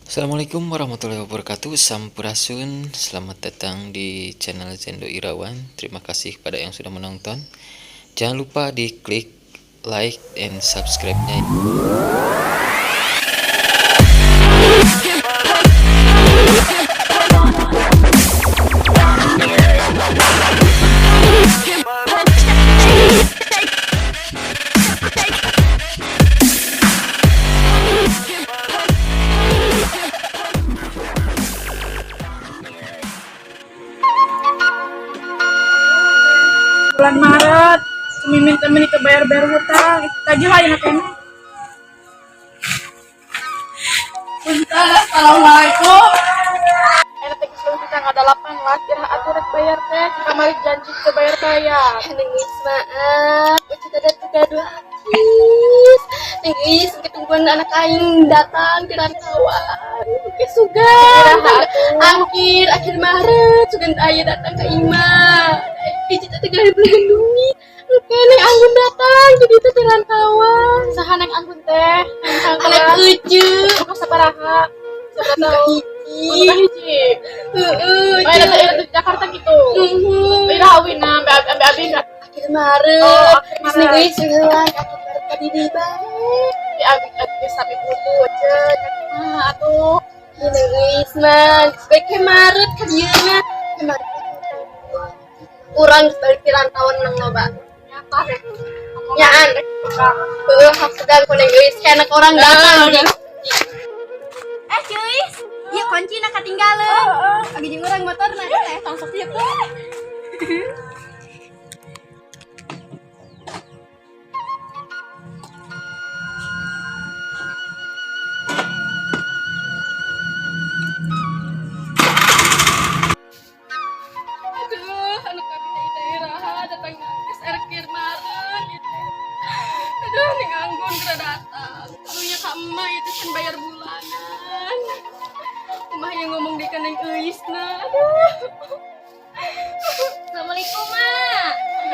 Assalamualaikum warahmatullahi wabarakatuh. Sampurasun. Selamat datang di channel Zendo Irawan. Terima kasih kepada yang sudah menonton. Jangan lupa diklik like and subscribe-nya. Bulan Maret mimin temen itu bayar-bayar hutang tagih lah enak ini. Punten, assalamualaikum. Enak teh geus tanggal 18 iraha atuh rek bayar teh, kamari janji teu bayar-bayar. Neng Is, maaf, Ucu teh gaduh akis. Neng Is, ketungguan anak aing datang di rantauan. Ke sugan, akhir akhir Maret sugan aya datang ke imah. Ici teh gawe beli duit. Oke, Neng Anggun datang jadi itu di rantauan. Saha Neng Anggun teh? Anak Ucu. Bukan sabaraha? Sabaraha hiji. Bukan hiji. Heeh. Oh, ada di Jakarta gitu. Nuhun. Iraha awina ambe ambe abi enggak? Akhir Maret. Oh, akhir Terus Neng Maret. Is heula akhir Maret tadi di bae. Di abi abi sami butuh aja. Nah, atuh. Iya, Neng Is mah, baik Maret ka dieuna. Maret. Urang geus balik ti rantauan nang loba. Nyata deh. Nyaan. Heueuh, hak pegang ku Neng Is, kayak anak orang datang. Eh cuy, iya kunci nak ketinggalan. Lagi jeung urang motor nah teh tong sok ieu tuh. Aduh, anak kami teh iraha datang geus akhir Maret gitu. Aduh, Neng Anggun geura datang. Karunya ka emak itu can bayar bulanan. Kumaha yang ngomong deui ka Neng Euis na. Aduh. Assalamualaikum, Ma.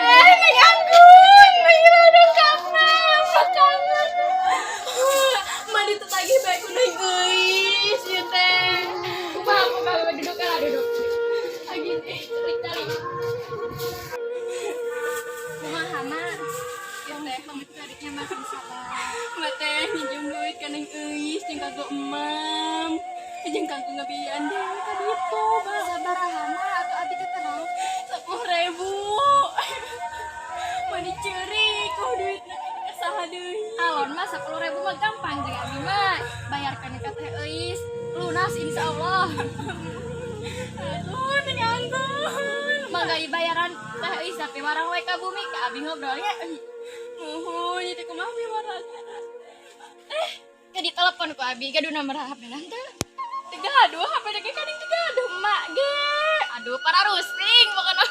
Eh, Neng Anggun, Neng aduh kangen, mak kangen. Mak ditagih bae ku Neng Euis ieu teh. Kumaha kumaha duduk ah duduk. Lagi nih cari-cari. Kumaha, Ma? Ya teh, kamu tariknya masih salah. Mak teh minjem duit ka Neng Euis jeung kanggo emam. Jeung kanggo ngabiayaan deui ka ditu, Bang. Sabaraha, Ma? Atau abi teh terlalu 10.000. Mani ceurik ku duitna ka saha deui. Alon mah 10.000 mah gampang jeung abi mah. Bayarkan ka Teh Euis. Lunas insyaallah. Aduh, Neng Anggun. Mangga bayaran Teh Euis tapi warang we ka bumi ka abi ngobrolnya. Muhun, ieu teh kumaha miwarang. Ke di telepon ku abi gaduh nomor HP nanti. Teu gaduh HP teh kan teu gaduh emak ge. Aduh, para rusting pokoknya.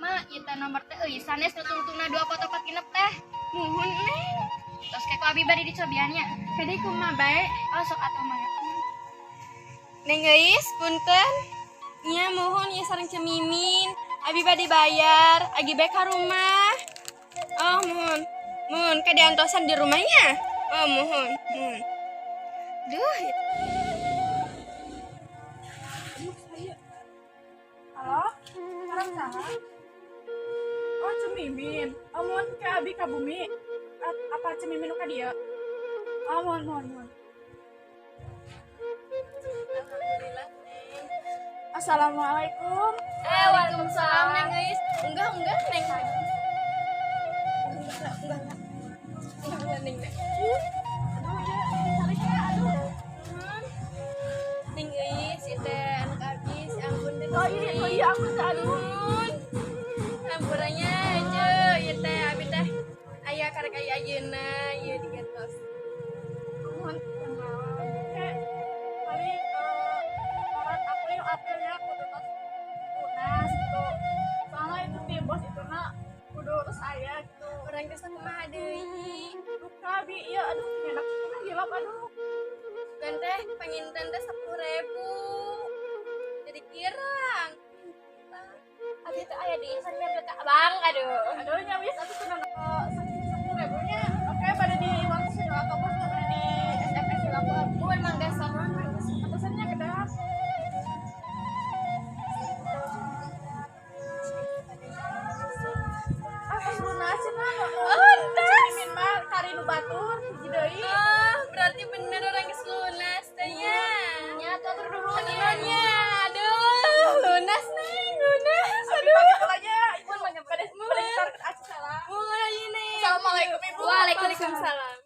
Ma, ieu teh nomor teh euy sanes nu tungtungna 2 4 genep teh. Muhun, Neng. Terus kayak ku abi bade dicobian nya. Kade kumaha bae? Oh, sok atuh mangga. Neng Euis, punten. Nya muhun ieu sareng Cemimin. Abi bade bayar, agi bae ka rumah. Oh, muhun. Muhun, kade antosan di rumahnya. Oh, muhun, muhun. Duh. Halo? Sareng saha? Oh, Cemimin. Oh, mohon ke abi ka bumi. Apa Cemimin nu ka dieu? Oh, mohon, mohon, mohon. Alhamdulillah, Neng. Assalamualaikum. Eh, waalaikumsalam, Neng Euis. Enggak, enggak, Neng. Enggak, enggak, enggak. Enggak, enggak, Neng. Aduh, ya, tarik ya, aduh. Neng Euis, ieu teh anak abi si Anggun teh. Oh iya, oh iya, aku teh aduh. Nuhun. Hampurannya aja, ieu teh abi teh aya karek aya ayeuna ieu digantos. Mohon kayak paling Maret April April ya kudu tos lunas gitu. Soalnya itu di bos itu na kudu terus aya gitu. Urang teh kumaha deui? Duka bi iya aduh nyenak kumaha hilap aduh. Kan teh panginten teh 10.000. Jadi kirang. Abi teh aya di insan ka abang aduh. Aduh nyawis atuh senang 10.000-nya. Oke pada di waktu atau bos pada di SMS. Assalamualaikum, Ibu. Waalaikumsalam.